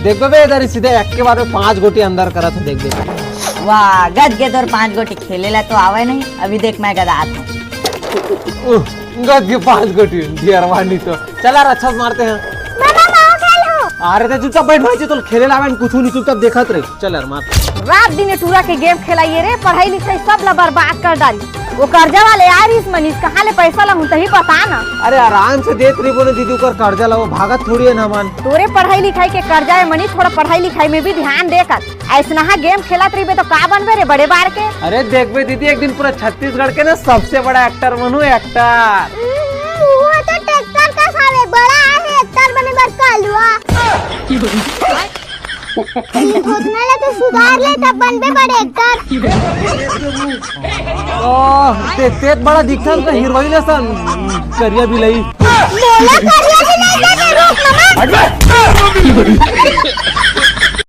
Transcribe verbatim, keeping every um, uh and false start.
देख बे, इधर सीधे एक के बार में पांच गोटी अंदर करत हे, देख बे। वाह, गद के तोर पांच गोटी खेले ला तो आवे नहीं, अभी देख मैं गदात हूँ। उह, गद के पांच गोटी, ढेरवानी तो। चल यार, अच्छा से मारते हैं। मामा, मैं खेलूं। अरे ते चुपचाप बैठ भाई जी, तो खेले लावे कुछ नहीं, चुपचाप देखत रहे। चल यार, मार। रात दिन ये टूरा के गेम खेलाइए रे, पढ़ाई लिखाई सब ला बर्बाद कर डारी। वो कर्जा वाले आए रहिस मनीष, कहाँ ले पैसा ला हूँ तही बता ना। अरे आराम से देत रही बोले दीदी, ओकर कर्जा ला, वो भागत थोड़ी है ना मन। तोरे पढ़ाई लिखाई के कर्जा है मनीष, थोड़ा पढ़ाई लिखाई में भी ध्यान दे कर। ऐसनहा गेम खेलत रहिबे तो का बनबे रे बड़े बार के? अरे देखबे दीदी, एक दिन पूरा छत्तीसगढ़ के ना सबसे बड़ा एक्टर बनू, एक्टर। हम्म, वो तो ट्रैक्टर का सावे बड़ा है, एक्टर बने बर कलवा। भोतना ला तो सुधार ले, तब बनबे बड़े एक्टर। ओह, ते तेत बड़ा दिखता है हीरोइन असन, करिया बिलाई। बोला करिया भी नहीं कर रूप मामा।